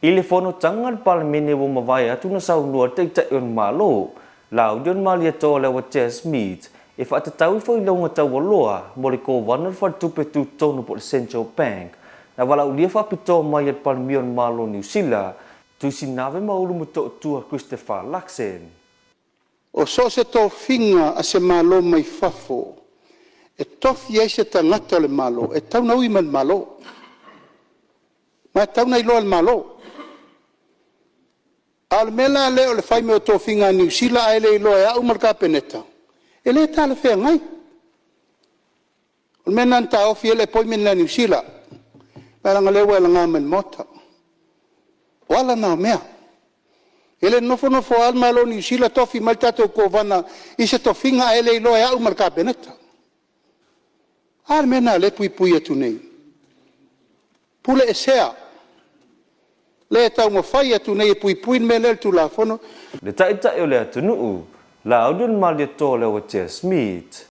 I le fonotaga a le Palemene ua mavae atu na saunoa le Taitai o le Malo, Lauli o le Malietoa Leuatea Smith, e faatatau i failauga taualoa mo le Kovana o le Faletupe Tutotonu po o le Central Bank, na valaaulia faapitoa mai e le Palemia o le Malo o Niu Sila, Tuisinave Maulu Motootua Christopher Luxon. O so o se tofiga a se Malo mai fafo e tofi ai se tagata o le Malo, e tatau ona ui mai i le Malo, ma e tatau ona iloa e le Malo. A o le mea la lea o le fai mai o tofiga a Niu Sila ae le iloa e au ma le Kapeneta, e le talafeagai. O le mea lena na taofi ai le appointment lea a Niu Sila, ae leaga o lea ua e laga mai i le Maota. O ala na o mea. E le nofonofo lava le Malo o Niu Sila tofi mai le tatou Kovana i se tofiga ae le iloa e au ma le Kapeneta. A le mea lena o lea e puipui atu nei? Puleesea, lea e taumafai atu nei e puipui le mea lea i le Tulafono. Le Taitai o le atunuu, Lauli o le Malietoa Leuatea Smith.